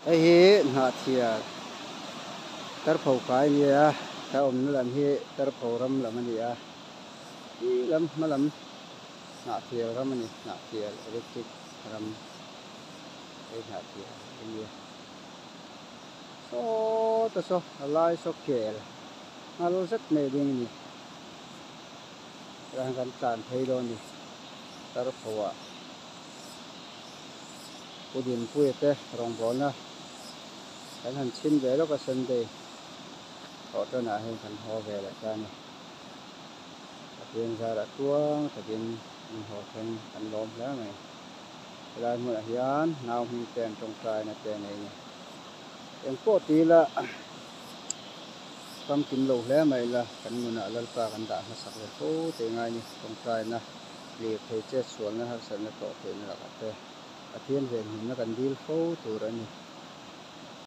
Hei hi Hnahthial Tarpho kai a nia, ka awmna lam hi Tarpho ram lam a ni a, khi lam hma lam Hnahthial ram a ni, Hnahthial electric ram hei Hnahthial a nia. Sawta saw a lai saw kel nghal zet mai a ding a ni, tlai hian kan tlan phei dawn a ni Tarpho ah. Pu Dinpuia te rawngbawlna kan han chhin ve lawk a Sunday thawh tanah hian kan haw ve leh ta a ni. Pathian zarah tluang takin an haw thleng kan lawm hle mai. Helai hmunah hian nau hming te an tawngtaina te a nei a ni. Engpawh ti ila famkim lo hle mai ila kan nunah Lalpa kan dah hmasak ve fo tih ngai a ni tawngtaina. Lirthei chet sualna harsatna tawh theihna lakah te Pathian venhimna kan dil fo tur a ni.